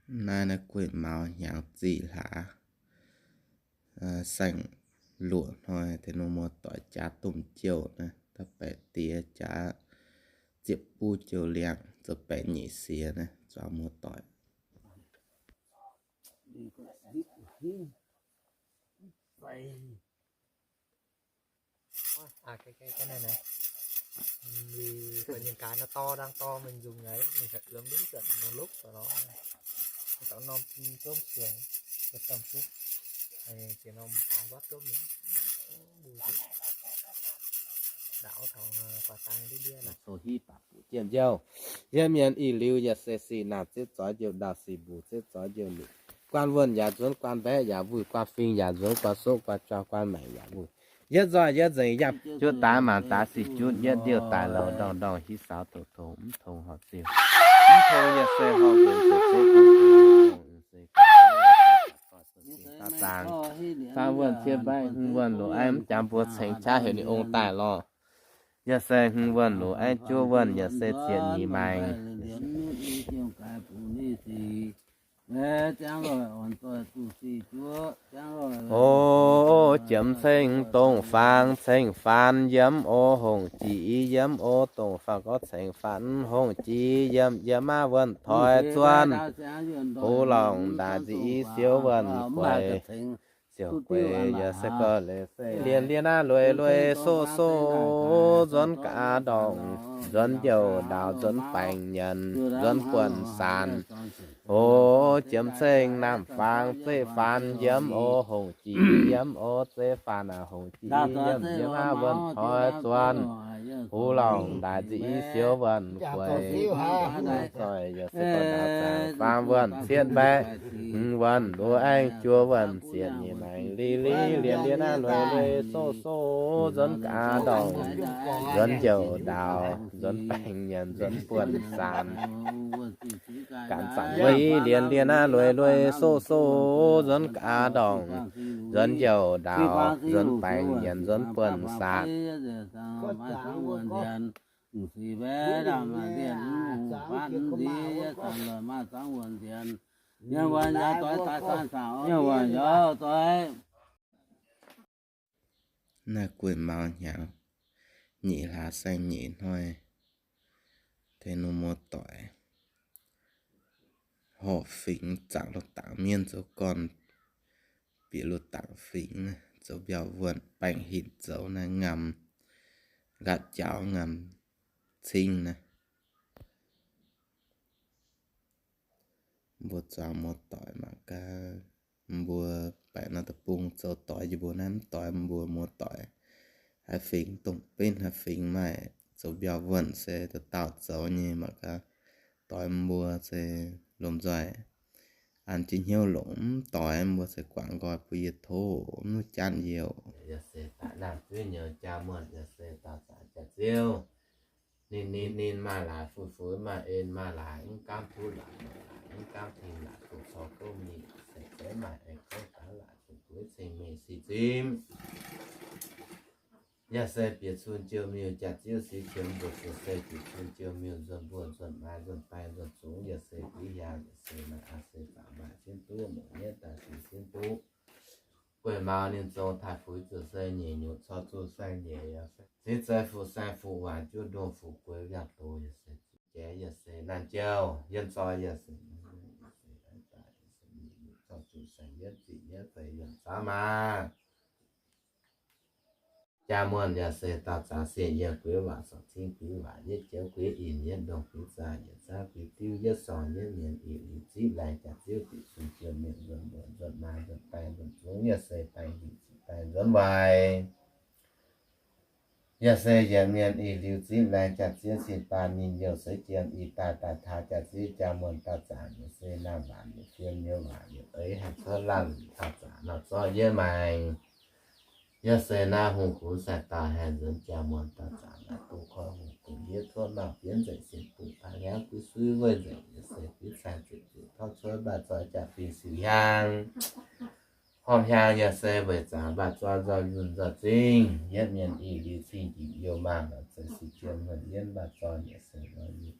Naaiv naaiv gueiv maux hnyangx ziqc hlaax, saeng-luoqc hnoi tengx norm muoz-doic jaax domh jouh naaiv, da'baeqc diex jaax ziepc buv jouh liangh zoux baeqc nyeic siex naaiv zuangx muoz-doic. Yie mienh ih liuz yaac se sic naanc zieqv zoix njiouv ndau, sic mbuc zieqv zoix njiouv nuqv. Guaan wuonh yaac nzuonx, guaan mbaeqv yaac wuic, guaan fing yaac nzuonx, guaan soqv guaan juangv, guaan maengc yaac wuic. Yietv nzoih yietv nzengc yangh juov daaih mangc daaih sic juv yietv ndiouh daaih lorz ndorngh ndorngh hiv saux tong tong mv tong horc ziuh. Mv tong yaac se horc nzuonx ziouc se zaangc. Faam wuonh ciev mbaeqv hmz wuonh loz-aengv mv jaax mbuo ceng qaqv heuc ninh ong daaih lorh. Yaac se hmz wuonh loz-aengv juov wuonh yaac se ziepc nyeic maengx. O, jiem ceng dongh faang ceng faan yiem o hongh jiex yiem o dongh faang gorngv ceng faan hongh jiex yiem yiem maah wuonh toi zuonv. Huv lorngc ndaaix nzic i siouv wuonh gueix. Ziouc gueix yaac se gorx leiz se lienh lienh aqv, lueiz lueiz soqv soqv nzuonx gaax ndorngc, nzuonx njoux ndaaux, nzuonx baengc nyienc, nzuonx buonc saanx. O, jiem ceng naamh faang zeiv faan yiem o hongh jiex yiem o zeiv faan aac hongh jiex yiem yiem aqv wuonh toi zuonv. Huv lorngc ndaaix nzic i siouv wuonh gueix. Zoih yaac se gorx ndaaix zaangc faam wuonh cietv mbaeqv, hmz wuonh loz-aengv juov wuonh ziepc nyeic maengx, li li lienh lienh aqv, lueiz lueiz soqv soqv nzuonx gaax ndorngc, nzuonx njoux ndaaux, nzuonx baengc nyienc, nzuonx buonc saanx. Ganh zanc wuov i lienh lienh aqv, lueiz lueiz soqv soqv nzuonx gaax ndorngc, nzuonx njoux ndaaux, nzuonx baengc nyienc, nzuonx buonc saanx. Naaiv gueix maux hnyangx, nyeic hlaax saeng nyeic hnoi, tengx norm muoz-doic horpc fingx zaangc loz-dangc mienv zoux gorn, bieqc loz-dangc fingx, zoux mbiauh wuonh baengh hinc zoux naaiv ngamc nqaatv jaaux ngamc cing naaiv. Mbuo zuangx muoz-doic mangc gaax, mbuo baeqc nor deic-bung zoux doix njiec mbuo naaiv mv doix mbuo muoz-doic. Haaix fingx dongh benv haaix fingx maaih zoux mbiauh wuonh se dauh dauh zoux nyei mangc gaax. Doix mbuo se lomh nzoih an jienv hnyouv longc mv doix mbuo se guangc nqoi bun yie tov mv janv youh. Yaac se daaih naamh zuiv nyouz jaa muonh yaac se dauh zaac jaax-ziouv. Ninh ninh ninh maaih laaix fu'fui maaih en maaih laaix mv gaamv duqv laaix mv gaamv ting laaix duqv cor gouv mingh se zeiv maaih aengx kouv daav laaix zuqc gueix ceng mengh sic zimv. Yaac se bieqc cun jiou miuc jaax-ziouv sic qiemx mbuoqc zuqc se bieqc cun jiou miuc nzuonx mbuo nzuonx maaiz nzuonx baeng nzuonx zungx yaac se guix hiaangx yaac se maaih aa se zangc maaih jienv duqv mouc nyetv daaih sic jienv duqv. Gueiv maux ninh zong taaih fuix zuqc se nyeic nyuoqc cor zuqc saeng nyeic yaac se ziex zei fuqv saeng fuqv waac juov ndongh fuqv gueix yaac doz yaac se zuqc jiex yaac se naanh jouh yienh zoi yaac se cor zuqc saeng yietv ziqc yietv feix yaac zaav maah. Jaa muonh yaac se dauh zaax sieqv yienh gueix waac sorc cing gueix waac yietv jauv gueix inh yietv ndongh gueix zaah yietv zaav gueix diuv yietv sorng yietv mienh ih liuz ziqv laengz jaax-ziouv bieqc cun jiou miuc nzuonx mbuoqc nzuonx maaiz nzuonx baeng nzuonx zungx yaac se baeng hinc ziqc baeng nzuonx waaic. Yaac se yietc mienh ih liuz ziqv laengz jaax-ziouv cin baan ninh youh seix jiem ih daaih daaih taux jaax-ziouv jaa muonh dauh zaax yaac se naamh waac yietc fiem nyei waac yietc eix haih cuotv laanh dauh zaax nor zorqv yietv maengx. Yaac se naaiv hungh gux saeng dauh haih nzuonx jaa muonh dauh zaax naaiv duqv koi hungh gux yietv cuotv nor bienv nzengc sin bungx taux hnyangx guiv suiv weic nzengc yaac se guiv caih zuqc zuqc tauv cuotv mbaaih zoi jaa-fingx siu hiaang. Horpc hiaang yaac se weic zaax mbaaih zoi nzoih yunh nzoih zingh yietv mienh ih liuz cing njiec youh maah lorz zeiv sic jiem hmien yienv mbaaih zoi yaac se nzoih yunh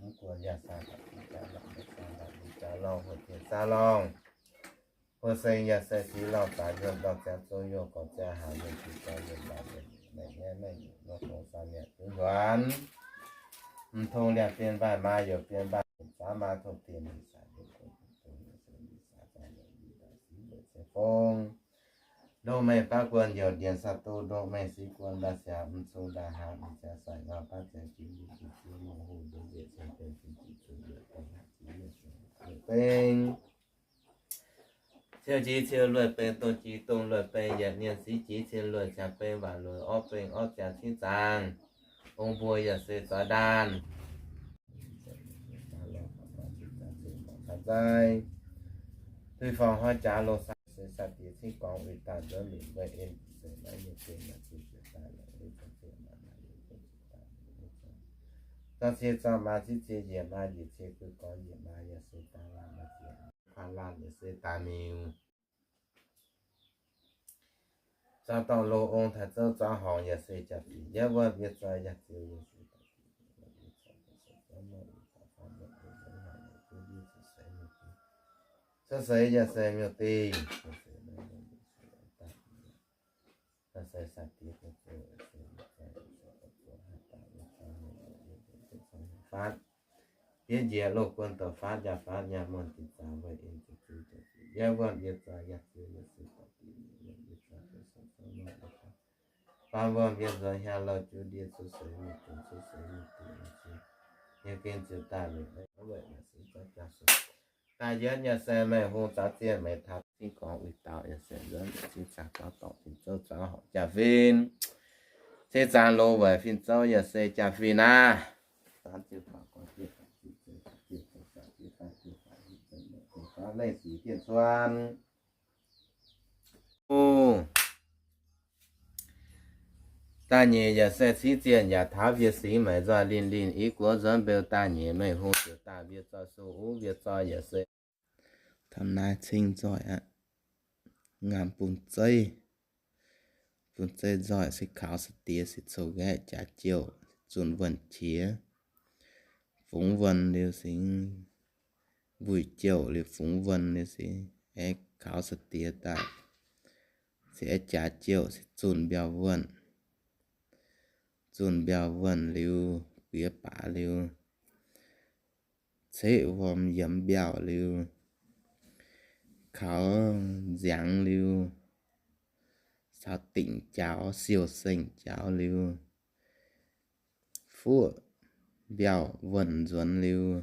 mv guon yaac sai baac mv jaax lorngh, mv sai baac mv jaax lorngh, houh tien zaah lorngh. Houh seng yaac se ziqc lorngh zaax yuonh lorngh ziangx zong yuonh gorx ziangx haaix yuonh ziqc gorx yuonh baac yuonh meih nyei meih nyungc nor gong saau mi'aqv duqv nzuonx. Mv tong liangx-bien mbaih maa youc bien mbaih zaanv maa tong dien mingh saax yuonh gong dien dongh yuonh se mingh saax zaah yuonh mingh daaih siqv weic cien fong. Ndongh mengh baav guon youc ndienx saah do ndongh mengh siqv guon ndaaih siangx mv cung ndaaih hnangv mv ziangx sai ngau baav ziangx jiex mingh jiex jiex mingh hungh ndongh mbiec cien beng cien jiex cun yuoqc dongh hnangv jiex mingh cien luoqc beng. Ciou jiex cien luoqc beng dongh jiex dongh luoqc beng yietc mienh siqv jiex cien luoqc ziangx beng waac luoqc orv beng orv ziangx cingv zaangc. Ong mbuo yaac se zoix ndaanh. Duih forng hnoi jaax loz sai se sai diex cingv gorngv uix dauh nzuonx minc mbuo en zeiv naaiv nyei gengh maaih ziex ziepc daaih lorqc, zong cie zong maa ziex ziepc daaih, zong cie zong maa ziex cie njiec maa njiec cie guix gorx njiec maa yaac se daaih laanh maaih ziex, paan laanh yaac se daaih miuc. Zaux dorngh loz ong taaix zouv zaux horngc yaac se jaax-zinh, yie wuonh yie zoi yaac ziouc yaac se daaih, cuotv seix yaac se miuc-dingh, faatv, bieqv njiec loz guon douc faatv, njaaux faatv nyaanh muonh, dinh zaux weic en ziepc zuiz, yie wuonh yie zoi yaac ziouc yaac se daaih, faam wuom yie nzuonx hiaang louh juv ndie cuotv seix mingh dungz cuotv seix mingh dungz, yie gengh ziouc daaih weic, weic maaih seix zorqv jaa seix. Daaih yietv yaac se meih hungh zaux zienh meix taux cingv gorngv uix dauh yaac se nzuonx cingv zaangc zaux dorngc fin-zouv zaux horpc jaa-fin. Cingv zaangc loz weic fin-zouv yaac se jaa-fin aqv. Leih sic dien cuon. Da'nyeic yaac se cingv zienh yaac taux mbie singx maengc nzoih linh linh i guoqv nzuonx mbeu da'nyeic meih hungh ziouc daaih mbie zoi sung uv mbie zoi yaac se taux naaiv cingv nzoih aqv. Ngaamv bun zeiv, bun zeiv nzoih se kaux sai-diex se coux nqaeqv jaax jouh zunh wuonh qiex. Fungx wuonh liuz se mbuic jouh liuz fungx wuonh liuz se aengx kaux sai-diex daaih, se aengx jaax jouh se zunh mbiauh wuonh. Zunh mbiauh wuonh liuz, guiex baax liuz, ceqv wuom yiemx mbiauh liuz, kaux nziangx liuz, caux dingc jaux, siou-seng jaux liuz, fuoqv mbiauh wuonh nzuonx liuz,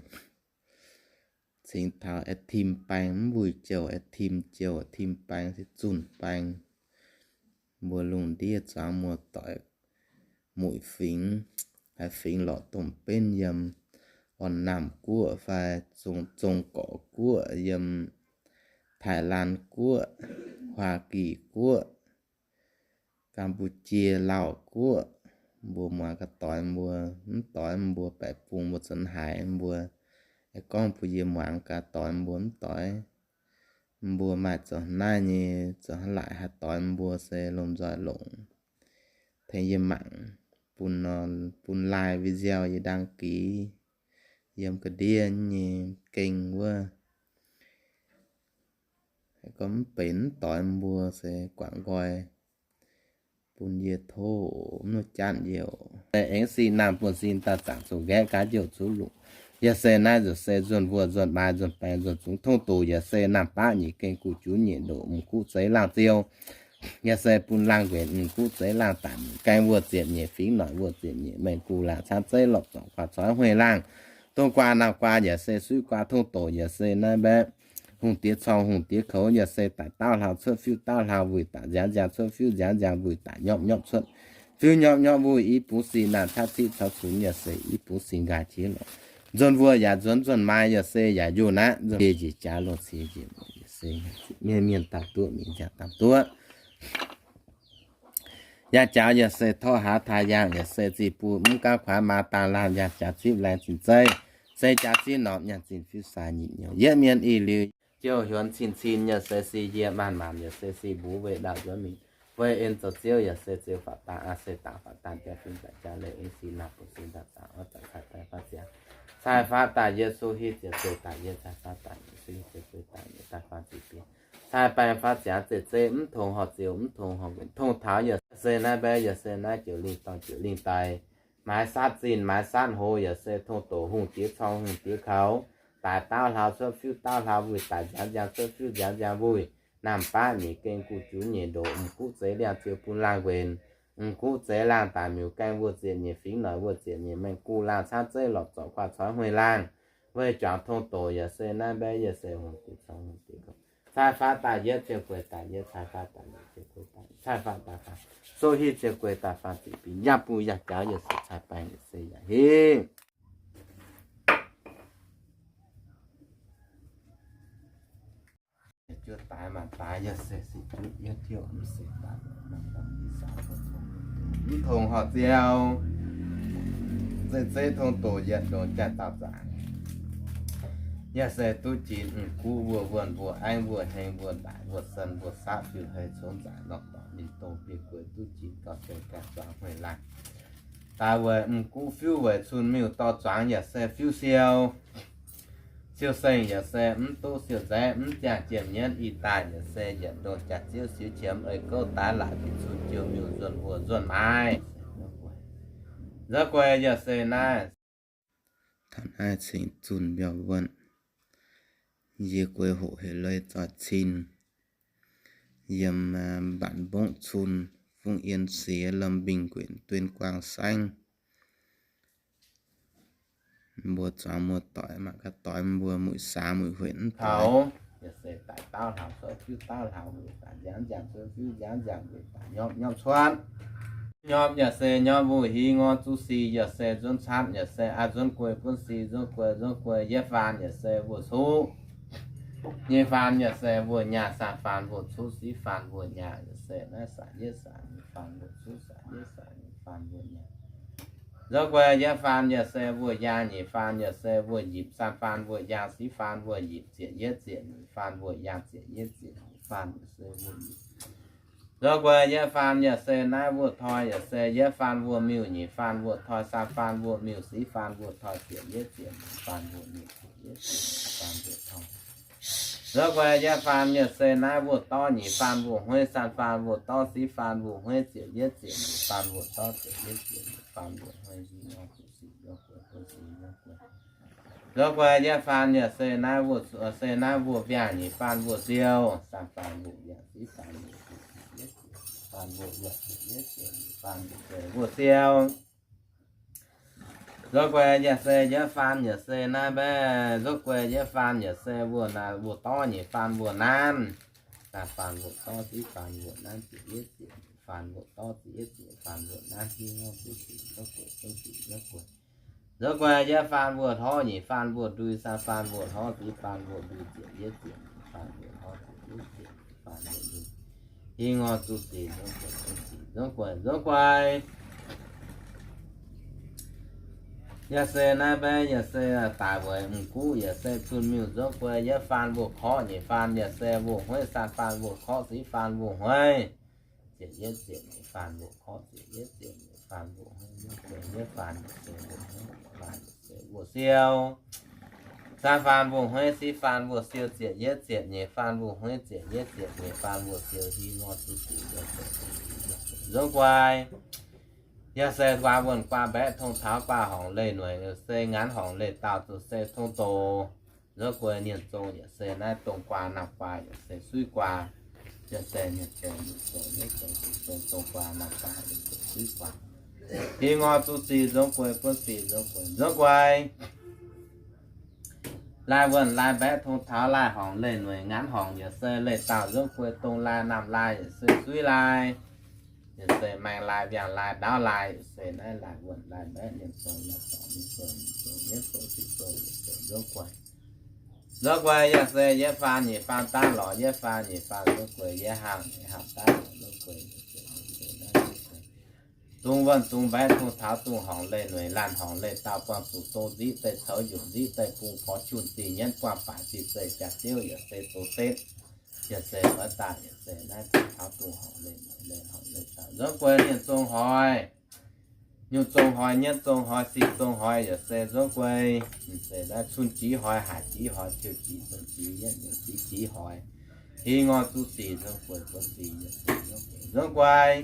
cingx taux aeqv, tim baeng mv wuic jouh, aeqv, tim jouh, tim baeng se zunh baeng. Mbuo lungh ndiev zuangx muoz-doic muic fingx, haaix fingx lorqc, domh benv yiem Orn Naamh Guoqv fai Zong Gorqv Guoqv, yiem Taiv Laanh Guoqv, Huaa Gih Guoqv, Gam^bu^jie, Laauh Guoqv, mbuo muangx ga'doix mbuo, mv doix mbuo baeqc bung mbuo zanc haaix mbuo, aengx gorngv mbuo yie muangx ga'doix mbuo mv doix. Mbuo maaih zoux naaiv nyei, zoux hnangv laaic haaix doix mbuo se lomh nzoih longc. Tengx yie mangc, bun like video, yie đăng ký yiem ga'ndiev nyei kênh wuov. Gorngv mv benx mv doix mbuo se guangc nqoi bun yie tov mv nuov janv yie oc. Aengx sin naamh buonv-sin daaih zaangc zuqc nqaeqv gaax njoux zuqc lungc. Yaac se naaiv nzuonx se nzuonx mbuo nzuonx maaiz nzuonx baengx nzuonx zungx tongv doqc. Yaac se naamh baav nyic gengh gu'junv nyic ndoqc m'guqv zeix laangh ziou. Yaac se bun laangh nqenc m'guqv zeix laangh daic, m'gaeng wuoz ziepc nyeic, fingx noic wuoz ziepc nyeic, maengx guv laangh camv zeiv lorqc zorc guaax coix hueih laangh. Dongh guaax naamh guaax yaac se suiv guaax tongv doqc. Yaac se naaiv mbaeqv hungh diex corng hungh diex koux. Yaac se daic dauh hlaau cuotv fiuv dauh hlaau wuic, daic nziaamv nziaamv cuotv fiuv nziaamv nziaamv wuic, daic nyopv nyopv cuotv fiuv nyopv nyopv wuic. I bungx sin naamh qaqv ciqv caux cunx. Yaac se i bungx sin nqaai qiex lorqc. Nzuonx mbuo yaac nzuonx nzuonx maaiz. Yaac se yaac njunh aqv. Nzuonx njiec jaax longc cie njiec muoc. Yaac se mienh mienh daaih duqv, mienh mienh daaih duqv. Yangh jaax yaac se torqv haaix taaih yangh, yaac se zih bun mv gaanv kuaaiv maa daanh laanh. Yangh jaax zipv laengz zinh zeiv, se jaax zipv norqc nyaanh zinh fiuv sai nyitc nyouz. Yietv mienh ih liuz jouh hiuonx cin cin, yaac se si yie maanc maanc, yaac se si mbuo weih ndau nzuonx mingh. Weih en zoux ziouv, yaac se ziouv faatv daaih, aa se dangc faatv daaih, jaa fin daaih jaa leiz, en sin naamh buonv sin daaih zaangc orv daaih cai baeng faatv ziangx, cai faatv daaih Yesu hiuv ziepc zueih daaih yietv, cai faatv daaih Yesu hiuv ziepc zueih daaih yietv, daaih faanv ziqc biei, cai baeng faatv ziangx zeiv zeiv, mv tongx horc ziouc, mv tongx horc nqenc, tongx taux. Yaac se naaiv mbaeqv, yaac se naaiv joux lingh dorngh joux lingh daic, maaiz satv zinh maaiz satv hoz. Yaac se tongv doqc hungh diex corng hungh diex koux, daic dauh hlaau cuotv fiuv dauh hlaau wuic, daic nziaamv nziaamv cuotv fiuv nziaamv nziaamv wuic. Naamh baav nyic gengh gu'junv nyic ndoqc, m'guqv zeix liangh ziouc bun laangh nqenc, m'guqv zeix laangh daic, miuc gaeng wuoz ziepc nyeic, fingx noic wuoz ziepc nyeic, maengx guv laangh camv zeiv lorqc zorc guaax coix hueih laangh. Weih juangc tongv doqc. Yaac se naaiv mbaeqv, yaac se hungh diex corng hungh diex koux, cai faatv daaih yietv ziouc gueih daaih yietv, cai faatv daaih nyeic ziouc gueih daaih, cai faatv daaih faanv, so hiuv ziouc gueih daaih faanv ziqc biei, yaac bun yaac jaux. Yaac se cai baeng yaac se yaac hiuv Juov daaix maanc daaix, yaac se sic juov yietv tiuv, mv se daaih mv tongx horc ziouc, zeiv zeiv tongv doqc yietc ndongx jaaix dauh zaangc. Yaac se duqv jiex m'guv mbuo wuonh mbuo aengv mbuo heng mbuo ndaaic mbuo sen mbuo saapv fiuv hei congx nzaanc norm dorngx ninh dongh biei gueix duqv jiex gauh se gaengh zuangx hueih laangh. Daaih weic m'guv fiuv weic cun miuc dorh zuangx yaac se fiuv siou. Siou-seng yaac se mv duqv siou-nzaeqv, mv jangh jiem nyienv ih daaih yaac se yietc ndongh jaax ziouv siou qiemx ei gouv daaih laaic bieqc cun jiou miuc nzuonx mbuo nzuonx maaiz. Nzuonx guei yaac se naaiv. Taux naaiv cingx zunh mbiauh wuonh, yie guei hoqc hec leiz zoih cin, yiem Mbatc Mbongv Cun, Phúc Yên Xie, Lâm Bình Quyện, Tuyên Quang Saengv. Mbuo zuangx muoz-doic mangc gaax doix mbuo muic saax muic huenc mv taux. Yaac se daic dauh hlauv cuotv fiuv dauh hlauv wuic, daic nziaamv nziaamv cuotv fiuv nziaamv nziaamv wuic, daic nyopv nyopv cuotv. Nyopv yaac se nyopv wuic, hiv ngorv zuqv si yaac se nzuonx catv, yaac se aa nzuonx guei buonv si, nzuonx guei nzuonx guei, yietv faan yaac se wuoc cuqv. Nyei faan yaac se wuoc nyaah, saam faan wuoc cuqv, siv faan wuoc nyaah, yaac se naaiv saam yietv saam nyei faan wuoc cuqv, saam yietv saam nyei faan wuoc nyaah. Nzuonx guei yietv faan yaac se wuoc yaang, nyeic faan yaac se wuoc nyic, saam faan wuoc yaang, siv faan wuoc nyic, ziepc yietv ziepc nyeic faan wuoc yaang, ziepc yietv ziepc nyeic faan yaac se wuoc nyic. Nzuonx guei yietv faan yaac se naaiv wuoc toi, yaac se yietv faan wuoc miuc, nyeic faan wuoc toi, saam faan wuoc miuc, siv faan wuoc toi, ziepc yietv ziepc nyeic faan wuoc miuc, ziepc yietv ziepc nyeic faan wuoc toi. Nzuonx guei yietv faan yaac se naaiv wuoc dorv, nyeic faan wuoc hueiv, saam faan wuoc dorv, siv faan wuoc hueiv, ziepc yietv ziepc nyeic faan wuoc dorv, ziepc yietv ziepc nyeic faan wuoc hueiv, nziv ngorv zuqv sic, nzuonx guei buonv si, nzuonx guei Nzuonx guei yietv faan yaac se naaiv mbuo, se naaiv mbuo mbiaangc nyei faan mbuo siou, san faan mbuo mbiaangc, siv faan mbuo siou, faan mbuo mbiaangc, faan mbuo siou. Nzuonx guei yaac se yietv faan yaac se naaiv mbaeqv, nzuonx guei yietv faan yaac se mbuo naaiv mbuo dorv nyei faan mbuo nanv, san faan mbuo dorv, siv faan mbuo nanv, ziepc yietv ziepc nyei faan mbuo dorv, ziepc yietv ziepc faan mbuo nanv, hiuv nzunc sic nzuonx guei, nzunc sic nzuonx guei. Nzuonx guei yietv faan mbuo hlorv nyei faan mbuo ndui, san faan mbuo hlorv, siv faan mbuo ndui, ziepc yietv ziepc nyei faan mbuo hlorv, ziepc yietv ziepc nyei faan mbuo ndui, hiuv nzunc sic nzuonx guei, nzunc sic nzuonx guei, nzuonx guei. Yaac se naaiv mbaeqv yaac se daic weic m'guv yaac se zunh miuc nzuonx guei yietv faan mbuo korqv nyei faan yaac se mbuo hueiv, san faan mbuo korqv, siv faan mbuo hueiv, ziepc yietv ziepc nyei faan mbuo korqv, ziepc yietv ziepc nyei faan mbuo hueiv, nzuonx guei yietv faan yaac se mbuo hueiv, faan yaac se mbuo siou. San faan mbuo hueiv, siv faan mbuo siou, ziepc yietv ziepc nyei faan mbuo hueiv, ziepc yietv ziepc nyei faan mbuo siou, hiuv nzunc sic nzuonx guei, nzuonx guei. Yaac se guaa wuonh guaa mbaeqv tong taux guaa horngc leih nueic se ngaanv horngc leih daauh zuqc se tong doqc. Nzuonx guei ninh zong yaac se naaiv dongh guaa naamh guaa yaac se suiv guaa. Yaac se ninh zong, ninh zong, ninh zong, ninh zong dongh guaa naamh guaa yaac se suiv guaa. Hiuv nzunc sic nzuonx guei, buonv sic nzuonx guei, nzuonx guei. Laai wuonh laai mbaeqv tong taux laai horngc leih nueic ngaanv horngc yaac se leih daauh nzuonx guei dongh laai naamh laai yaac se suiv laai. Yaac se maeng laai, mbiaangx laai, ndaauv laai, yaac se naaiv laai wuonh laai mbaeqv ninh zong, ninh zong, ninh zong, ninh zong, yietv zong sic zong yaac se nzuonx guei. Nzuonx guei yaac se yietv faan nyei faan daav lorz, yietv faan nyei faan nzuonx guei, yietv haamh nyei haamh daav lorz nzuonx guei, nzuonx guei. Dongh wuonh dongh mbaeqv tong taux dongh horngc leih nueic laanh horngc leih daauh buangh zuqc dongh nziqv daaih coux nyunc nziqv daaih bung porv junh zingh nyienv buangh baaix zingh zeih jaax-ziouv yaac se doz setv. Yaac se oix daaih yaac se naaiv taux dongh horngc leih nueic leih horngc leih daauh nzuonx guei ninh zong hoix. Nyungc zong hoix, nyienv zong hoix, sic zong hoix yaac se nzuonx guei. Ninh se naaiv cun jiex hoix, haaix jiex hoix, ciou jiex, dong jiex, yietv nyungc jiex jiex hoix. Hiuv nzunc sic nzuonx guei, buonv sic yaac se nzuonx guei, nzuonx guei.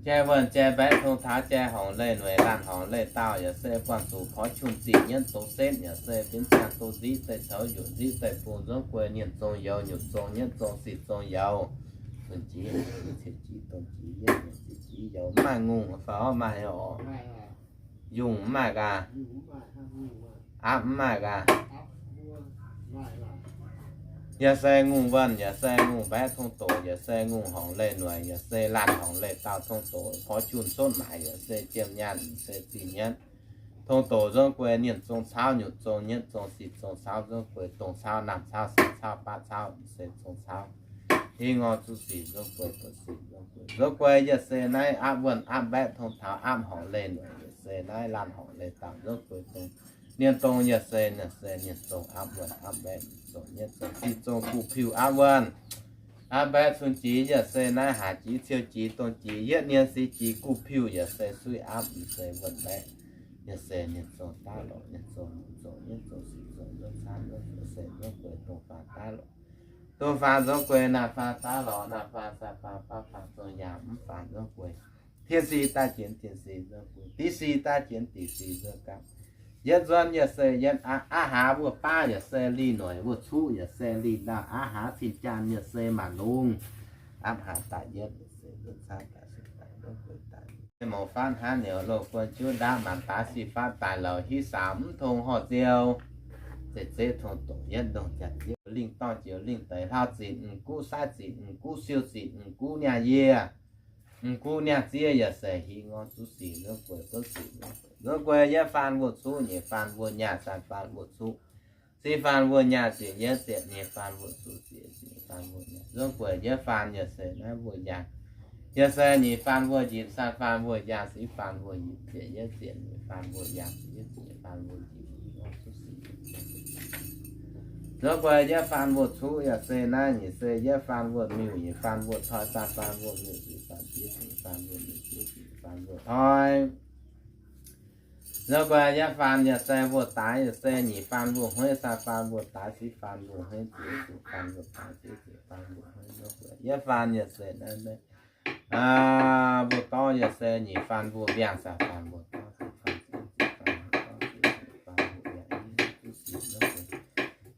Jai wuonh jai mbaeqv tong taux jai horngc leih nueic laanh horngc leih daauh yaac se buangh zuqc porv junh zingh nyienv doz setv yaac se binv ziangh dongh nziqv daaih coux nyunc nziqv daaih bung nzuonx guei ninh zong youz, nyungc zong, nyienv zong, sic zong youz. Cun jiex, ciou jiex, dong jiex, yietv nyungc jiex jiex youz. Mv maaih ngongh fai maaih oc? Yungh mv maaih gaax. Apv mv maaih gaax. Yaac se ngongh wuonh, yaac se ngongh mbaeqv tong doqc, yaac se ngongh horngc leih nueic, yaac se laanh horngc leih daauh tong doqc, porv junh cotv maaic, yaac se jiem nyaanh, se zingh nyienv. Tong doqc nzuonx guei ninh zong cauv, nyungc zong, nyienv zong, sic zong cauv nzuonx guei, dongh cauv, naamh cauv, sin cauv, baav cauv, se zong cauv. Hiuv nzunc sic nzuonx guei, buonv sic nzuonx guei, nzuonx guei yaac se naaiv apv wuonh apv mbaeqv tong taux apv horngc leih nueic, yaac se naaiv laanh horngc leih daauh nzuonx guei dongh ninh dongh yaac se, ninh se ninh zong apv wuonh apv mbaeqv, ninh zong nyienv zong sic zong guv piuh apv wuonh apv mbaeqv cun jiex yaac se naaiv haaix jiex ciou jiex dong jiex yietv nyungc sic jiex guv piuh yaac se suiv apv, ninh se wuonh mbaeqv. Yaac se ninh zong daav lorqc, ninh zong, ninh zong, nyienv zong, sic zong, nzuonx caav, nzuonx se nzuonx guei dongh faanx daav lorqc, dongh faanx nzuonx guei naamh faanx daav lorqc, naamh faanx, saanx faanx, baav faanx, zong yaangh, mv faanx nzuonx guei. Tien sic daaih jienx tien sic nzuonx guei, div sic daaih jienx div sic nzuonx gapv. Yietv nzuonx yaac se yietv aqv, aqv hlaax mbuo baav yaac se lih noic, mbuo cuqv yaac se lih ndau, aqv hlaax cin-jaan yaac se maanc lungh. Apv hlaax daaih yietv yaac se nzuonx caav daaih, se daaih nzuonx guei daaih, mouc faanv hnangv nyouz loz guon juv ndaauv maanc daaix sic faanv daaih louc hiv saaux mv tong horh ziou. Zeiv zeiv tong doqc yietv ndongh jaax-ziouv, lingh dorngh jiex lingh deix, hlauv ziqc m'guv, saaiv ziqc m'guv, siou ziqc m'guv, niaa yie m'guv, niaa ziev yaac se hiv ngorc zuqc sic nzuonx guei, zuqc sic nzuonx guei. Nzuonx guei yietv faan mbuo cuqv, nyeic faan mbuo nyaah, saanx faan mbuo cuqv, siv faan mbuo nyaah, ziepc yietv ziepc nyeic faan mbuo cuqv, ziepc nyeic faan mbuo nyaah. Nzuonx guei yietv faan yaac se naaiv mbuo nyaah, yaac se nyeic faan mbuo nyic, saanx faan mbuo nyaah, siv faan mbuo nyic, ziepc yietv ziepc nyeic faan mbuo nyaah, ziepc yietv ziepc nyeic faan mbuo nyic. Nzuonx guei yietv faan mbuo cuqv yaac se naaiv nyeic se yietv faan mbuo miuc, nyeic faan mbuo toi, saanx faan mbuo miuc, ziepc faan ziev, ziepc faan mbuo miuc, ziepc faan mbuo toi. Nzuonx guei yietv faan yaac se mbuo daaix, yaac se nyeic faan mbuo hueiv, saanx faan mbuo daaix, siv faan mbuo hueiv, ziepc faan mbuo daaix, ziepc faan mbuo hueiv. Nzuonx guei yietv faan yaac se naaiv mbuo dorv yaac se nyeic faan mbuo mbiaangx, saanx faan mbuo dorv.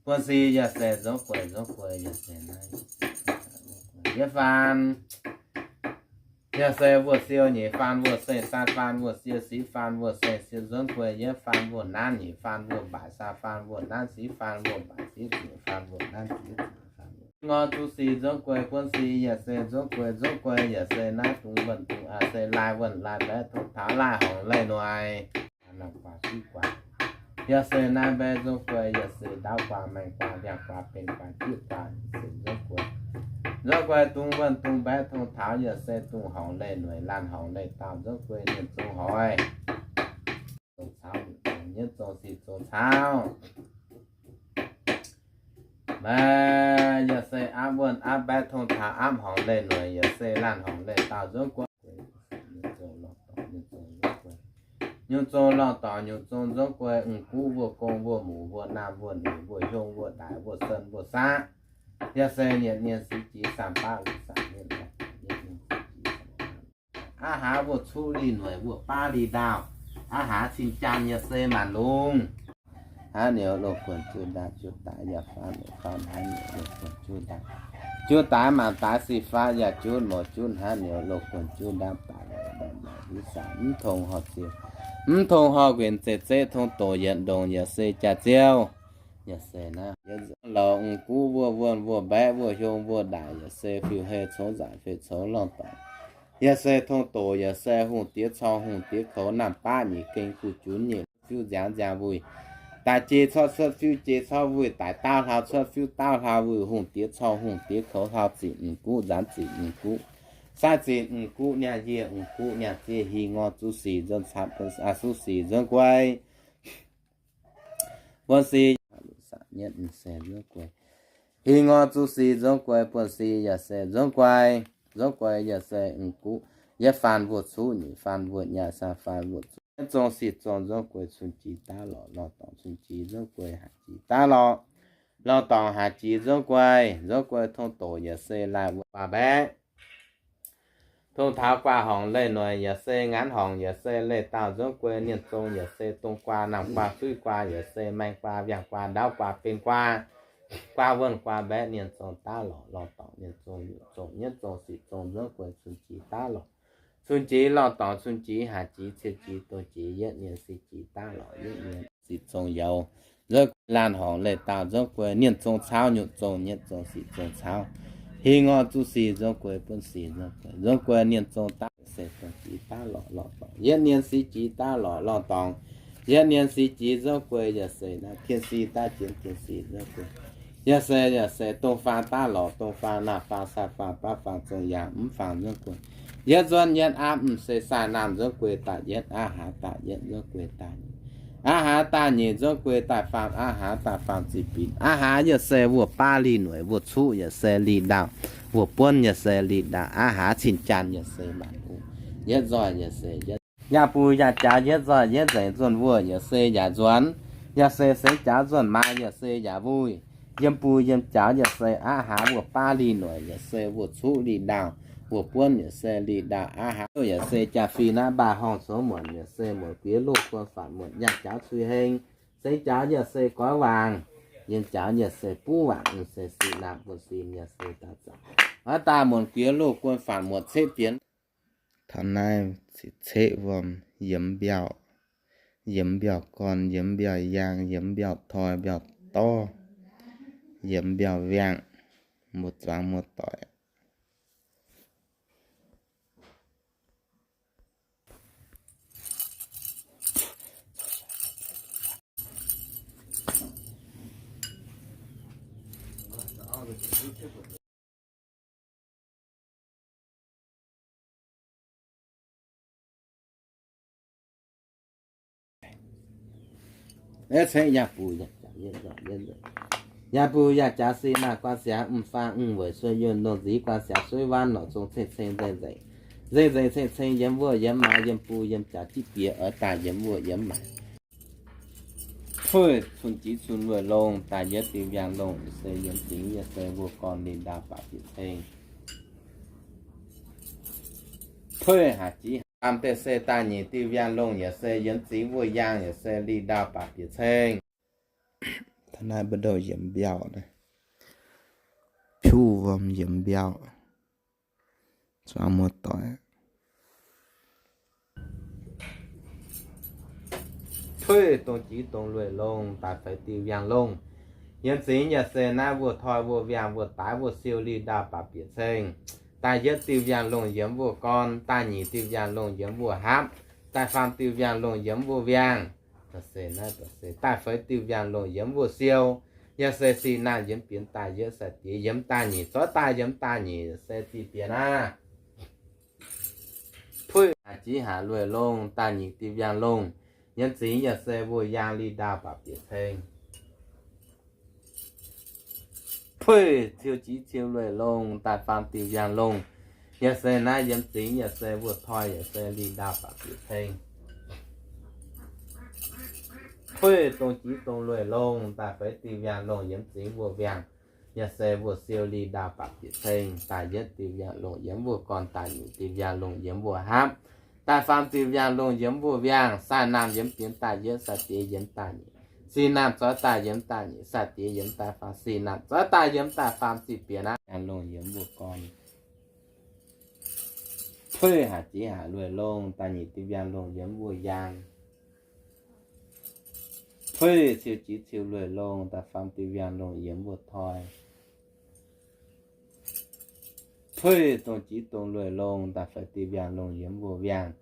Buonv-six yaac se nzorng gueix, nzorng gueix yaac se naaiv. Yietv faan yaac se mbuo siou, nyeic faan mbuo se saat faan mbuo siou, siqv faan mbuo se siou nzorng gueix, yietv faan mbuo nanv, nyeic faan mbuo mbaaic, saat faan mbuo nanv, siqv faan mbuo mbaaic, siqv ziepc faan mbuo nanv, ziepc ziepc faan mbuo. Ngor zuqc sic nzorng gueix, buonv-six yaac se nzorng gueix, nzorng gueix yaac se naaiv dungz wuonh dungz aac se laai wuonh laai mbaeqv tong taux laai horngc leih noic. Yaac se naaiv mbaeqv nzorng gueix, yaac se ndaauv guaax, maengh guaax, ndiangx guaax, ben guaax, jieqv guaax, yaac se nzorng gueix. Nzorng gueix dungz wuonh dungz mbaeqv tong taux, yaac se dungz horngc leih noic, laanh horngc leih daauh nzorng gueix, ninh zong hoic. Zong cauv, yietv zong sic zong cauv. Maiv, yaac se aapv wuonh aapv mbaeqv tong taux aapv horngc leih noic, yaac se laanh horngc leih daauh nzorng gueix. Nyungc zong lorngh dorngx nyungc zong nzorng gueix, m'guv mbuo gong mbuo muc mbuo naamh mbuo nuix mbuo hiong mbuo ndaix mbuo sen mbuo saqv. Yaac se yietc nien six jix saam baav luc sac nyetv. Aav hlaax mbuo cuqv lih noic mbuo baav lih ndaauh. Aav hlaax cin-jaan yaac se maanc lungh. Hnangv niouz loz-guonh juqv ndaauv juqv daaix yaac faanv faanv hnangv niouz loz-guonh juqv ndaauv. Juqv daaix maanc daaix sic faanv yaac juqv mouz juqv hnangv niouz loz-guonh juqv ndaauv daaix. Mv tong horh ziouv, mv tong horh nquinx zeqc zeqv tong doqc yietc ndongc yaac se jaax-ziouv. Yaac se naaiv yietv loz m'guv mbuo wuonh mbuo mbaeqv mbuo hiong mbuo ndaaic yaac se fiuv-hei congx nzaic fei congx lorngh dorngx. Yaac se tong doqc yaac se hungh diex corng hungh diex koux naamh baav nyeic gengh guv junv nyeic fiuv nziaaux nziaaux wuic. Daaih jei corc cuotv fiuv jei corc wuic, daaih daauv hlauv cuotv fiuv daauv hlauv wuic, hungh diex corng hungh diex koux hlauv ziqc m'guv nzaanx ziqc m'guv, sai ziqc m'guv, niaa yie m'guv, niaa ziev hi ngor zuqc sic nzorng caqv, zuqc sic nzorng gueix. Buonv-six nyetv se nzorng gueix. Hi ngor zuqc sic nzorng gueix, buonv-six yaac se nzorng gueix. Nzorng gueix yaac se m'guv, yietv faan mbuo cuqv, nyeic faan mbuo nyaah, saam faan mbuo zuqv. Yietv zong sic zong nzorng gueix, cun-jix daav lorqc, lorngh dorngx cun-jix nzorng gueix, haaix jix daav lorqc, lorngh dorngx haaix jix nzorng gueix. Nzorng gueix tong doqc yaac se laai wuonh guaax mbaeqv. Tong taux guaax horngc leih noic yaac se ngaanv horngc yaac se leih daauh nzorng gueix, ninh zong yaac se dong guaax, naamh guaax, zuiv guaax yaac se maengh guaax, ndiangx guaax, ndaauv guaax, ben guaax, guaax wuonh guaax mbaeqv, ninh zong daav lorqc, lorngh dorngx ninh zong, zong yietv zong sic zong nzorng gueix, cun-jix daav lorqc, cun-jix lorngh dorngx cun-jix haaix jix, cien jix dongh jix, yietv nien sic jix daav lorqc, yietv nien sic zong youz. Nzorng gueix laanh horngc leih daauh nzorng gueix, ninh zong cauv nyungc zong, yietv zong sic zong cauv. Hi ngor zuqc sic nzorng gueix, buonv-six nzorng gueix, nzorng gueix ninh zong daav se dongh jix daav lorqc, lorngh dorngx, yietv nien sic jix daav lorqc, lorngh dorngx, yietv nien sic jix nzorng gueix, yaac se naaiv tien sic daav jienv tien sic nzorng gueix. Yaac se, yaac se dong faang daav lorqc, dong faang, naamh faang, saat faang, baav faang, zong yaangh, mv faang nzorng gueix. Yietv nzuonx yietv aapv, mv se saah naamh nzorng gueix daaih yietv, aav hlaax daaih yietv nzorng gueix daaih nyeic, aav hlaax daaih nyeic nzorng gueix daaih faam, aav hlaax daaih faam ziqc binc, aav hlaax yaac se mbuo baav lih noic, mbuo cuqv yaac se lih ndaauh, mbuo buonv yaac se lih ndaauh, aav hlaax cin-jaan yaac se maanc lungh. Yietv nzoih yaac se yietv, yaac buc yaac jaax yietv nzoih yietv nzengc, nzuonx wuonh yaac se yaac nzuonx, yaac se sengx jaax nzuonx maaz yaac se yaac wuic. Yiem buc yiem jaax yaac se aav hlaax mbuo baav lih noic yaac se mbuo cuqv lih ndaauh, mbuo buonv yaac se lih ndaauh, aav hlaax yaac se jaa-fih naaiv mbaah horngh zoux muonc yaac se muonc guiex loh guon faatc muonc nyaanh jaax cui heng. Sengx jaax yaac se goiv waangc, yiem jaax yaac se buv waangc, se siqv naamh buonv-sin yaac se daaih zaqc. Oix daaih muonc guiex loh guon faatc muonc ceqv bienx. Taux naaiv ceqv wuom, yiem mbiauh, yiem mbiauh gorn, yiem mbiauh yaang, yiem mbiauh toi, mbiauh dorv, yiem mbiauh wiangh, muoz-zuangx muoz-doic. Ceng yaac buc, yaac buc yaac jaax se naaic guaax siax, mv faang mv weic sueih yuonh nongh nziv guaax siax suiv waanv norqc zong ceng-ceng nzengc nzengc, nzengc nzengc ceng-ceng yiem wuonh yiem maaz yiem buc yiem jaax jiv bieqc oix daaih yiem wuonh yiem maaz. Tuiv cun-jix cun wuonh longh daaih yietv diuh mbiaangx longh, se yiem zingx yaac se mbuo gorn linh ndaauv baac bieqc ceng. Tuiv haaix jix baamh deix se daaih nyic diuh mbiaangx longh yaac se yiem zingx wuonh yaangh yaac se linh ndaauv baac bieqc ceng. Taux naaiv mbuo ndouh yiemx mbiauh naaiv, piuv wuom yiemx mbiauh, zuangx muoz-doic. Puix dongh jiex dongh lueic longh daaih feix diuh wiangh longh. Yiem zingx yaac se naaiv mbuo toi mbuo wiangh mbuo daaix mbuo siou li ndau baac bieqc ceng. Daaih yietv diuh wiangh longh yiem mbuo gorn, daaih nyic diuh wiangh longh yiem mbuo hapv, daaih faam diuh wiangh longh yiem mbuo wiangh. Daaih feix diuh wiangh longh yiem mbuo siou. Yaac se sic naamh yiem bienx daaih yietv sai-diex yiem daaih nyic, zorqv daaih yiem daaih nyic se diuh bienx aqv. Puix haac jiex haac lueic longh daaih nyic diuh wiangh longh. Yiem zingx yaac se mbuo yaangh li ndau baac bieqc ceng. Puix ciou jiex ciou lueic longh daaih faam diuh wiangh longh. Yaac se naaiv yiem zingx yaac se mbuo toi yaac se li ndau baac bieqc ceng. Puix dongh jiex dongh lueic longh daaih feix diuh wiangh longh yiem zingx mbuo wiangh. Yaac se mbuo siou li ndau baac bieqc ceng. Daaih yietv diuh wiangh longh yiem mbuo gorn, daaih nyic diuh wiangh longh yiem mbuo hapv, daaih faam diuh wiangh longh yiem mbuo wiangh. Sai naamh yiem bienx daaih yietv, sai-diex yiem daaih nyic. Sic naamh zorqv daaih yiem daaih nyic, sai-diex yiem daaih faam. Sic naamh zorqv daaih yiem daaih faam, ziqc bieqc aqv. Wiangh longh yiem mbuo gorn. Puix haac jiex haac lueic longh daaih nyic diuh wiangh longh yiem mbuo yaangh. Puix ciou jiex ciou lueic longh daaih faam diuh wiangh longh yiem mbuo toi. Puix dongh jiex dongh lueic longh daaih feix diuh wiangh longh yiem mbuo wiangh.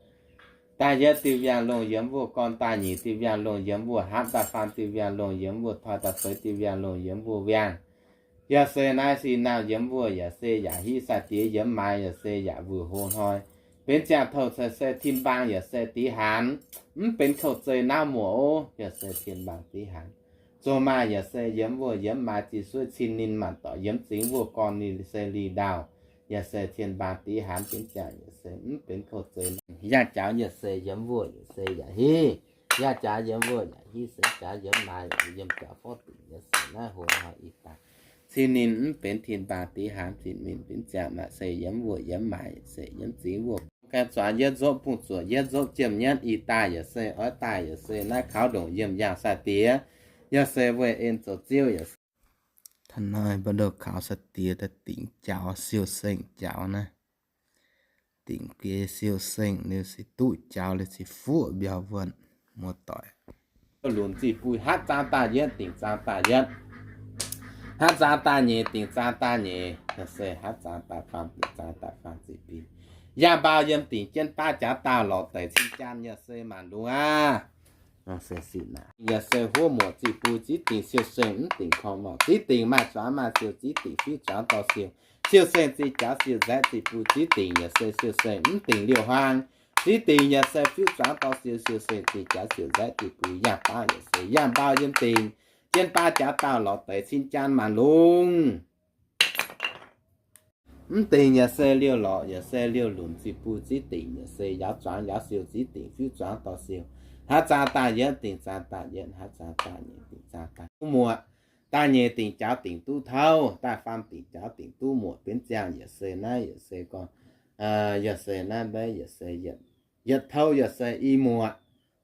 Daaih yietv diuh wiangh longh yiem mbuo gorn, daaih nyic diuh wiangh longh yiem mbuo hapv, daaih faam diuh wiangh longh yiem mbuo toi, daaih feix diuh wiangh longh yiem mbuo wiangh. Yaac se naaiv sic naamh yiem mbuo yaac se yaac hiv, sai-diex yiem maaiz yaac se yaac mbuoqc hlo hnoi. Benx ziangh touh se se tin-mbaang yaac se dix hlaax, mv benx kouv zei naaiv muoc ov, yaac se tin-mbaang dix hlaax. Zoux maaih yaac se yiem mbuo yiem maaiz ziqc suiv cin ninh maanc doic yiem zingx mbuo gorn ninh se li ndaauh. Yaac se tin-mbaang dix hlaax benx ziangh yaac se mv benx kouv zei. Yangh jaux yaac se yiem mbuo yaac se yaac hiv. Yangh jaux yiem mbuo yaac hiv, se jaux yiem maaiz yiem jaux fov dingc yaac se naaiv hlo hnoi ih daaih. Cin ninh mv benx tin-mbaang dix hlaax, cin ninh benx ziangh maaih se yiem mbuo yiem maaiz se yiem zingx mbuo. Gaeng zuangx yietv nzopv bungx zuoqc yietv nzopv jiemh nyienv ih daaih yaac se oix daaih yaac se naaiv kaux ndongc yiem yangh sai-diex. Yaac se weih en zoux ziouv yaac se. Taux naaiv mbuo ndouh kaux sai-diex daaih dingc jaux siou-seng jaux naaiv. Dingc geh siou-seng liuz se duqv jaux liuz se fuoqv mbiauh wuonh muoz-doic. Lunc ziqc bui haav zaang daaih yietv dingc zaang daaih yietv, haav zaang daaih nyeic dingc zaang daaih nyeic, yaac se haav zaang daaih faam dingc zaang daaih faam ziqc bui. Yangh mbau yiem dingc jienv baav jaax daauh lorz deix cin-jaan yaac se maanc lungh aqv. Yaac se huov muoc ziqc bui ziqv dingc siou-seng mv dingc korv-morh ziqv dingc maaih zuangx maaih siou ziqv dingc fiuv zuangx dorh siou. Siou-seng ziqc jaax siou nzaeqv ziqc bui ziqv dingc yaac se siou-seng mv dingc liouh huaang ziqv dingc yaac se fiuv zuangx dorh siou. Siou-seng ziqc jaax siou nzaeqv ziqc bui yangh baav yaac se yangh mbau yiem dingc jienv baav jaax daauh lorz deix cin-jaan maanc lungh. Mv dingc yaac se liouh lorqc yaac se liouh lunc ziqc bui ziqv dingc yaac se yaauv zuangx yaauv siou ziqv dingc fiuv zuangx dorh siou. Haav zaang daaih yietv dingc zaang daaih yietv, haav zaang daaih nyeic dingc zaang daaih duqv muoc. Daaih nyeic dingc jaux dingc duqv touv, daaih faam dingc jaux dingc duqv muoc. Benx ziangh yaac se naaiv yaac se gorn, yaac se naaiv mbaeqv yaac se yietc touv yaac se i muoc.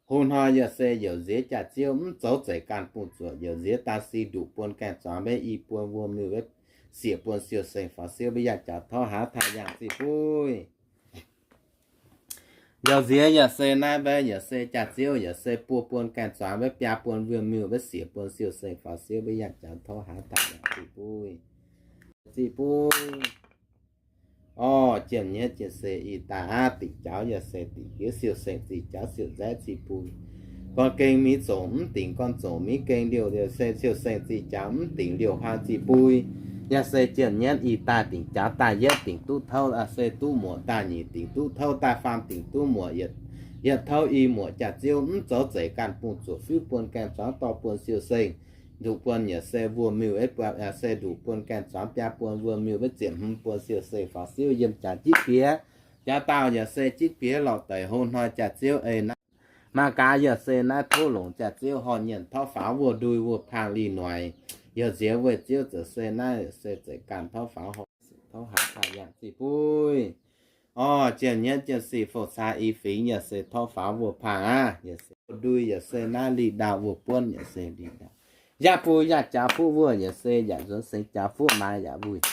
Hlo hnoi yaac se youc nziex jaax-ziouv mv zoux zeic ganh bungx zuoqc, youc nziex daan si nduqc buon gaengh zuangx mbaeqv i buon wuom-miuh, sieqv buon siou-seng faaux siouv mbaeqv yangh jaax tauv haav taaih yangh ziqc buiv. Youc nziex yaac se naaiv mbaeqv yaac se jaax-ziouv yaac se buo buon gaengh zuangx mbaeqv biaa buon wuom-miuh mbaeqv sieqv buon siou-seng faaux siouv mbaeqv yangh jaax tauv haav taaih yangh ziqc buiv. Ziqc buiv. Orv, jiemh nyietv jienv se ih daaih aqv. Dingc jaux yaac se dingc giex siou-seng ziqc jaux siou nzaeqv ziqc bui. Gorn gengh mingh zoqc mv dingc gorn zoqc mingh gengh liouh yaac se siou-seng ziqc jaux mv dingc liouh huaang ziqc bui. Yaac se jiemh nyietv ih daaih dingc jaux daaih yietv dingc duqv touv se duqv muoc, daaih nyeic dingc duqv touv, daaih faam dingc duqv muoc, yietc touv i muoc. Jaax-ziouv mv zoux zeic ganh bungx zuoqc fiuv buon gaengh zuangx dorh buon siou-seng nduqc buon yaac se wuom-miuh, se nduqc buon gaengh zuangx biaa buon wuom-miuh mbaeqv ziepc hmz buon siou-seng faaux siouv yiem jaax jiqv bieqc. Jaax daauh yaac se jiqv bieqc lorqc deix hlo hnoi jaax-ziouv ei naaiv. Mangc gaax yaac se naaiv tov longc jaax-ziouv horh nyienh tauv faaux wuov ndui wuov paang lih noic. Youc nziex weih ziouv zoux se naaiv yaac se zeic ganh tauv faaux horh tauv haav taaih yangh ziqc buiv. Orv, jiemh nyietv jienv sic fou caa i fingx yaac se tauv faaux wuov paang aqv. Yaac se wuov ndui yaac se naaiv lih ndaauh wuov buonv yaac se lih ndaauh. Yaac buo yaac jaax fuqv wuov yaac se yaac nzuonx sengx jaax fuqv maaiz yaac wuic.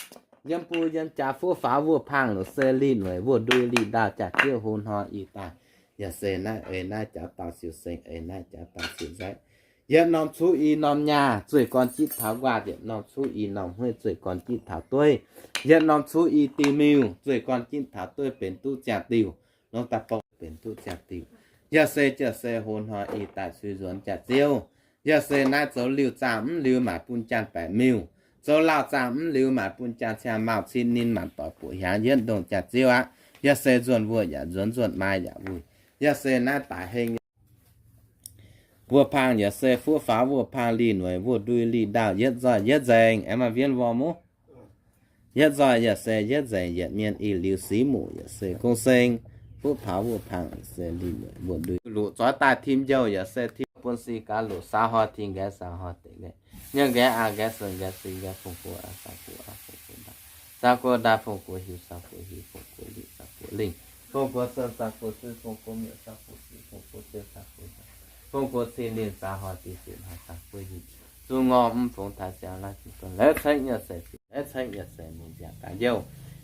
Yiem buo yiem jaax fuqv faaux wuov paang lorqc se lih noic wuov ndui lih ndaauh jaax jiouv hlo hnoi ih daaih. Yaac se naaiv eix naaiv jaax dauh siou seng, eix naaiv jaax dauh siou nzaiv. Yietc norm cuqv i norm nyaah zueih gorn jitv taux nquaah, yietc norm cuqv i norm hueiv zueih gorn jitv taux dueiv, yietc norm cuqv i diuh miuh zueih gorn jitv taux dueiv benx duqv ziangh diuh, norm daaih bong benx duqv ziangh diuh. Yaac se, yaac se hlo hnoi ih daaih cui nzuonx jaax ziouv. Yaac se naaiv zoux liuh zaangh mv liuz maaic bun jaanh baeqc miuh, zoux lauh zaangh mv liuz maaic bun jaanh ciangh mauh cin ninh maanc doic buoqc hiaangx yietv ndongh jaax ziouv aqv. Yaac se nzuonx wuov yaac nzuonx, nzuonx maaiz yaac wuic. Yaac se naaiv daic heng wuov paang yaac se fuqv faaux wuov paang lih noic wuov ndui lih ndaauh yietv nzoih yietv nzengc. Aengx maaih wiev mbuo muv. Yietv nzoih yaac se yietv nzengc yietc mienh ih liuz sic muc yaac se gong seng. Fuqv faaux wuov paang yaac se lih noic wuov ndui luqc zoix daaih tim njouh yaac se tim bun si gaax luqc saux hoi tim nqaeqv saux hoi deix nqaeqv, nyiemv nqaeqv aa nqaeqv sou nqaeqv si nqaeqv fongx guoqv aa saux guoqv aa fongx guoqv ndaa, saux guoqv ndaa fongx guoqv hiuv saux guoqv hiuv fongx guoqv lic saux guoqv lingh, fongx guoqv sen saux guoqv suiv fongx guoqv mietc saux guoqv sic fongx guoqv siou saux guoqv ndaa, fongx guoqv cin lingh saux hoi diuh sic hoi saux guoqv hiuv, zuqc ngorc mv fongx taaix siangx laaih jienv guon laiv cengv yaac se laiv cengv yaac se mingh nziaauc gaax njouh,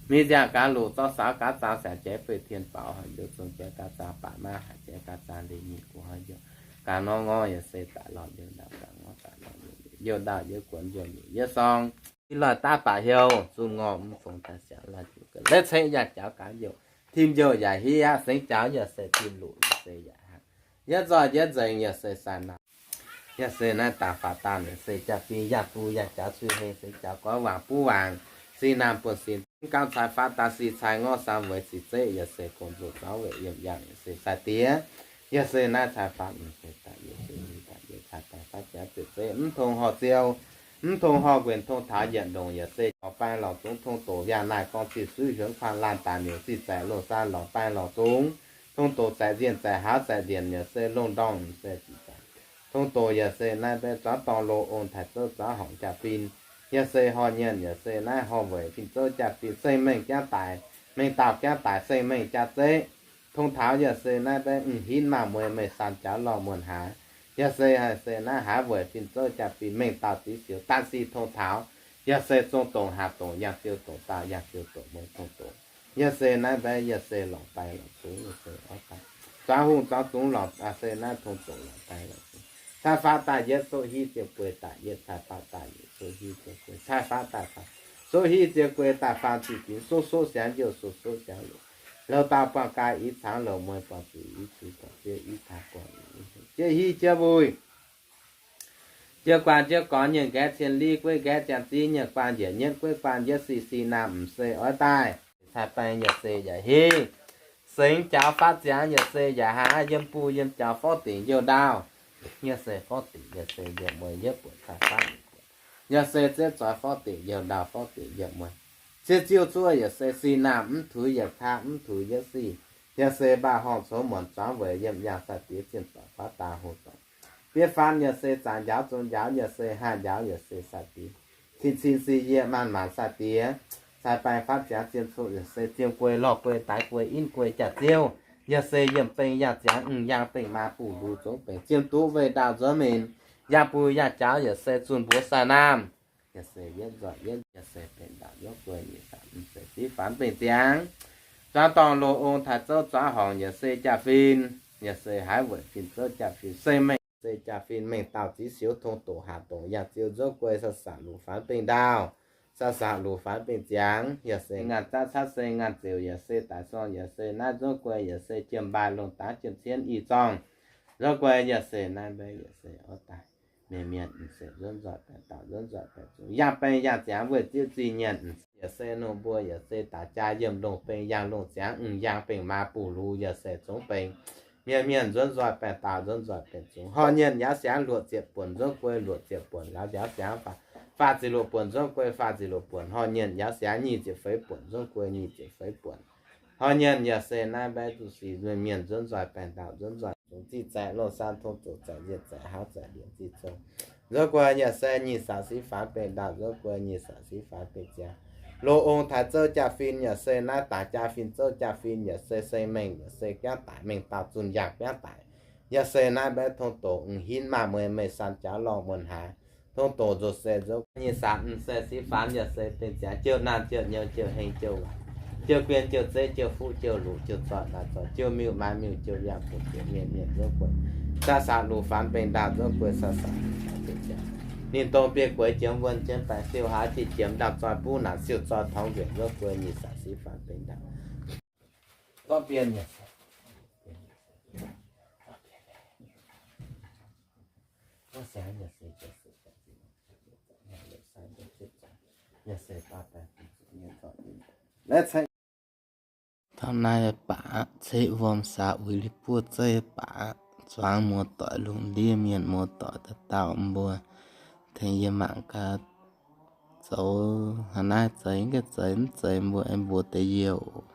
mingh nziaauc gaax luqc zorqv saux gaax zaang siangx jaiv fei tien baaux haaix njouh zong jaiv gaax zaang baac maiv haaix jaiv gaax zaang ndeic nyic guoqv haaix njouh, gaax ngorv ngorv yaac se daaih lorz njouh ndaauh gaax ngorv daaih lorz njouh, youh ndaauh youh guonx youh mietc youh sorng, i loih daav baac heuc zuqc ngorc mv fongx taaix siangx laaih jienv guon laiv cengv yaac jaux gaax njouh, tim njouh yaac hiv aqv. Sengx jaux yaac se tim luqc yaac se yaac hnangv, yietv nzoih yietv nzengc yaac se sai naamh. Yaac se naaiv daaih faaux daaih yaac se jaa-fin yaac buo yaac jaux cui heng sengx jaux goiv waangc buv waangc, sin naamh buonv sin gauh cai faatv daaih si cai ngorv saam weic zic zeqv yaac se gong-zoh zaux weic yiem yangh yaac se sai diex. Yaac se naaiv cai faatv mv se daaih yie se ni daaih yie cai daaih faatv jaax zic zeqv mv tong horh ziou, mv tong horh nquenc tong taux yietc ndongc yaac se lorz baeng lorz zungx tong doqc yaac naaic gorngv ziqc suiv hiuonv kuaang laanh daaih miuc ziqc zaeqc longh saan lorz baeng lorz zungx, tong doqc zaeqc nzienh zaeqc hauz zaeqc ndienc yaac se longh ndorngh se ziqc zaeqc. Tong doqc yaac se naaiv mbaeqv zuangx dorngh loz ong taaix zouv zuangx horngc jaa-fin. Yaac se horh nyienh yaac se naaiv horh weic fin-zouv jaa-fin seng mengh jaav daic, mengh dauh jaav daic seng mengh jaa zeqv. Tong taux yaac se naaiv mbaeqv mv hinv maaz mueiz meih saan jaux lorh muonc haaix. Yaac se haiz se naaiv haaix weic fin-zouv jaa-fin mengh dauh ziex siux daaih si tong taux. Yaac se zong dongc haac dongc yangh ziou dongc daauh yangh ziou dongc mueiz tong doqc. Yaac se naaiv mbaeqv yaac se lorqc baeng lorqc zungx yaac se orv daaih, zuangx hungh zuangx zungx lorqc se naaiv tong doqc lorqc baeng lorqc zungx. Cai faatv daaih yietv soqv hiv ziouc guei daaih yietv, cai faatv daaih yietv soqv hiv ziouc guei, cai faatv daaih faatv soqv hiv ziouc guei daaih faatv ziqc ginx soqv soqv siangx youh soqv soqv siangx luqc. Louh daauh buangh gaa i cangx louh mueiz buangh zuqc i cui buangh ziev i caaix buangh jiex hiv jiex wuic. Jiex guaax jiex gorx nyiemc nqaeqv cien li gueiv nqaeqv ziangh ziev nyiemc guaax njiec nyietv gueiv guaax njiec sic sic naamh mv se oix daaih. Cai baeng yaac se yaac hiv. Sengx jaux faatv ziangx yaac se yaac hnangv yiem buo yiem jaux forv dingc youh ndaauh. Yaac se forv dingc yaac se yiem mueiz yietv buonc cai faatv. Yaac se zieqv zoix forv dingc youh ndaauh forv dingc yiem mueiz. Cie ziuh zuov yaac se sic naamh mv tuix yietc kaa mv tuix yietv sic. Yaac se mbaaih horngh cov muonc zuangx weic yiem yangh sai diex zienh doic faatv daaih hungh doic. Biev faanv yaac se zaangc njaaux zong njaaux yaac se haah njaaux yaac se sai diex. Cin cin si yie maanc maanc sai diex. Cai baeng faatv ziangx zien coqv yaac se zien guei lorh guei daix guei inv guei jaax ziouv. Yaac se yiem beng yangh ziangx mv yangh bengh maa buv lux zongx bengh zien duqv weih ndaauh nzuonx minc. Yaac buv yaac jaux yaac se zunh mbuox sai naamh. Yaac se yietv nzoih yietv yaac se bengh ndaauh nzuonx guei nyic sac mv se siv faanx bengh ziangx. Zuangx dorngh loz ong taaix zouv zuangx horngc yaac se jaa-fin. Yaac se haiz weic fin-zouv jaa-fin se mengh se jaa-fin mengh dauh ziex siux tong doqc haac dongc yangh ziouv nzuonx guei sa sac lux faanx bengh ndaauh. Sa sac lux faanx bengh ziangx yaac se ngaanc zaqv caqv se ngaanc ziouc yaac se daic sorng yaac se naaiv nzuonx guei yaac se jiem mbaaih longh daav jiem cien i zorngh. Nzuonx guei yaac se naaiv mbaeqv yaac se orv daaih. Mienh mienh mv se nzuonx nzoih baengh dauh nzuonx nzoih baengh zungx yangh bengh yangh ziangx weih ziouv zih nyienx mv se yaac se nungh mbuo yaac se daaih jaa yiem longh bengh yangh longh ziangx mv yangh bengh maa buv lux yaac se zungx bengh. Mienh mienh nzuonx nzoih baengh dauh nzuonx nzoih baengh zungx horh nyienx yaac siangx luoqc ziepc buonc nzuonx guei luoqc ziepc buonc lauz yaac siangx faah ziepc luoqc buonc nzuonx guei faah ziepc luoqc buonc horh nyienx yaac siangx nyic ziepc feix buonc nzuonx guei nyic ziepc feix buonc. Horh nyienx yaac se naaiv mbaeqv zuqc sic mienh mienh nzuonx nzoih baengh dauh nzuonx nzoih zungx zih zaeqc longh saan tong zoqc zaeqc nzienh zaeqc hauz zaeqc lienc zih zong. Nzuonx guei yaac se nyic sac siv faanx bengh ndaauh nzuonx guei nyic sac siv faanx bengh ziangx. Loz ong taaix zouv jaa-fin yaac se naaiv daaih jaa-fin zouv jaa-fin yaac se seng mengh yaac se biangv daic mengh dauh zunh yangh biangv daic. Yaac se naaiv mbaeqv tong doqc mv hinv maaz mueiz meih saan jaux lorh muonc haaix. Dongh doqc nzuqc se nzuqv nyei saah, m'seix sic faanx yaac se benx ziangx jouh naanh jouh nyouz jouh heng jouh waac, jouh guen jouh zeiv jouh fuqv jouh luqc jouh zoih naaic zoih jouh miuc maaiz miuc jouh yangh buoz jouh mienh mienh nzuov gueix, saah saah luqc faanx benx ndaauh nzuov gueix, saah saah benx ziangx ninh dongh biei gueix jiemx wuonh jienv baengh siou haaix diqc jiemx ndaauh zoih buv naanc siou zoih torngx nzuonx nzuov gueix nyei saah sic faanx benx ndaauh. Zorqv bienh yaac se, taux naaiv baac ceqv wuom saax uix li buov zeiv baac zuangx muoz-doic lungh ndiev mienh muoz-doic dauh dauh mbuo tengx yie mangc gaax zoux haaix naaiv zeix, mv gaengh zeix mv zeiz mbuo aengx mbuox deix yie oc.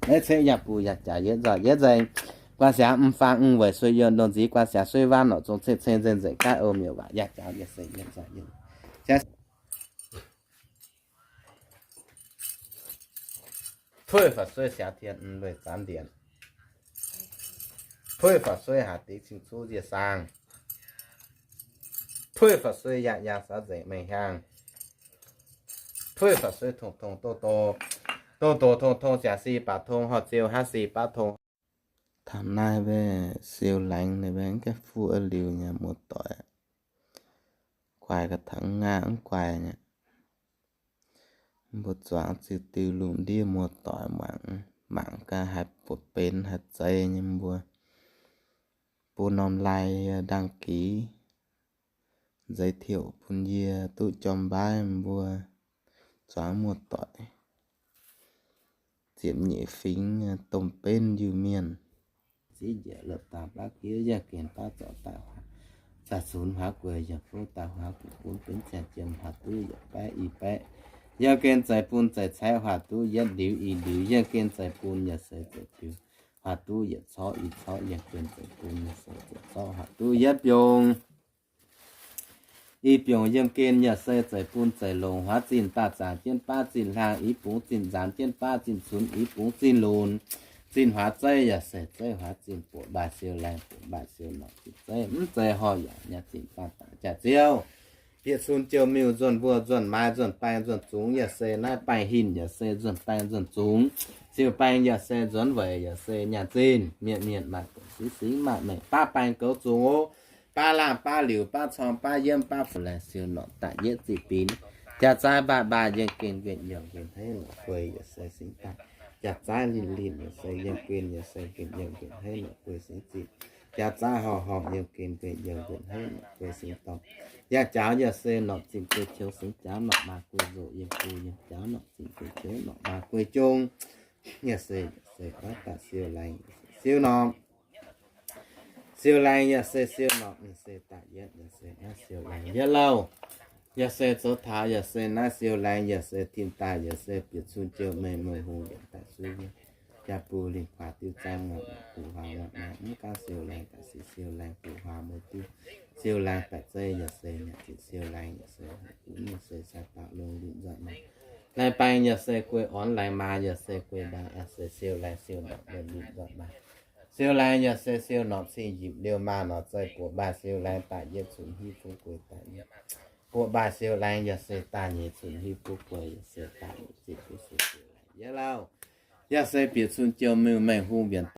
Naaiv ceng yaac buc yaac jaax yietv nzoih yietv nzengc. Guaax siaaux m'faang m'weic sueih youh ndongc nziv, guaax siaaux sueih waanv norqc zong ceng ceng nzengc nzengc gaav ou miuc waac yaac jaax yietv se yietv nzoih yietv. Tuov fac sueih siaaux tien m'lueic zaanv ndienx. Tuov fac sueih haaix deix cing cuv nziec saang. Tuov fac sueih yaac yaac saax nzengc mengh hiaang. Tuov fac sueih tong tong doz doz, doz doz tong tong siaaux si baac tong horh ziou haav si baav tong. Taux naaiv mbaeqv siou laengz ninh mbaeqv ganh fuqv liuz nyei muoz-doic, guaix ga'tangx ngaah mv guaix nyei. Mbuo zuangx ziux diuh lungh ndiev muoz-doic mangc, mangc gaax haaix buatc benx haaix zeiz nyei mbuo bun norm like, đăng ký, giới thiệu bun yie duqv jorm mbaiv mbuo zuangx muoz-doic ziepc nyeic fingx domh benv Iu-Mienh. Ziv njiec lopv daaih baav giuv, yangh gen baav zorc daaih huaax, daaih cunx huaax gueix yaac fouv daaih huaax gueix gunv benv ziangh jiem huaax duqv yietc baeqv i baeqv. Yangh gen zeix bun zeix caeqv huaax duqv yietv ndiux i ndiux. Yangh gen zeix bun yaac se zeix biux huaax duqv yietc corqv i corqv. Yangh gen zeix bun yaac se zeix zorqv huaax duqv yietv biongh i biongh. Yangh gen yaac se zeix bun zeix longc huaax zinh daaih zaangc jienv baav zinh hlaang i bungx zinh nzaanx jienv baav zinh cunx i bungx zinh lunx. Zinh huaax zeiv yaac se zeiv huaax zinh buoqc mbaaih siou laengh buoqc mbaaih siou norqc zinh zeiv mv zeiz horh yaac nyei zinh daaih dangx jaax-ziouv. Bieqc cun jouh miuc nzuonx mbuo nzuonx maaiz nzuonx baeng nzuonx zungx yaac se naaiv baengh hinc yaac se nzuonx baeng nzuonx zungx. Siou baeng yaac se nzuonx weic yaac se nyaanh zinh mienh mienh maaih buonc singx singx maaih maengc baav baeng goux zungx oc. Baav laangh baav liuc baav corng baav yiemv baav fu laengh siou norqc daaih yietv zinh binx. Jaax-zaaiv mbaaih mbaaih yiem gen nquenc youh nquenc heiv norqc gueix yaac se singx daaih. Jaax-zaaiv linh linh yaac se yiem gen yaac se nquenc youh nquenc heiv norqc gueix singx zinh. Jaax-zaaiv horh horh yiem gen nquenc youh nquenc heiv norqc gueix singx dorngh. Yangh jaaux yaac se norqc zinh gueix qongx singx jaaux norqc maa gueix nzoqc yiem gu yiem jaaux norqc zinh gueix qongx norqc maa gueix jong. Yaac se, se oix daaih siou laengz siou norqc. Siou laengz yaac se siou norqc, se daaih yietv yaac se naaiv siou laengz yietv lauh. Yaac se zoux taux yaac se naaiv siou laengz yaac se tim daaih yaac se bieqc cun jouh meih meih hungh yietc daaih zuov yietv. Jaa bun lingh kuaax diuh zaang ngaanc buqc huaax ngaanc maaih mv gaanv siou laengz daaih sic siou laengz buqc huaax mbuo diuh. Siou laengz baeqc zeiv yaac se nyanc zinh siou laengz yaac se haic gunv yaac se sai baaux longx lingh nzoih maah. Laengz baeng yaac se guei orn laengz maa yaac se guei ndaang yaac se siou laengz siou norqc longx lingh nzoih maah. Siou laengz yaac se siou norqc cing yipc liouh maa norqc zeiv buoqc mbaaih siou laengz daaih yietv cunx hiuv fuqv gueix daaih yietv. Buoqc mbaaih siou laengz yaac se daaih nyeic cunx hiuv fuqv gueix yaac se daaih nyeic zinh fuqv siou laengz yietv lauh. Yaac se bieqc cun jouh miuc-maengh hungh mbienc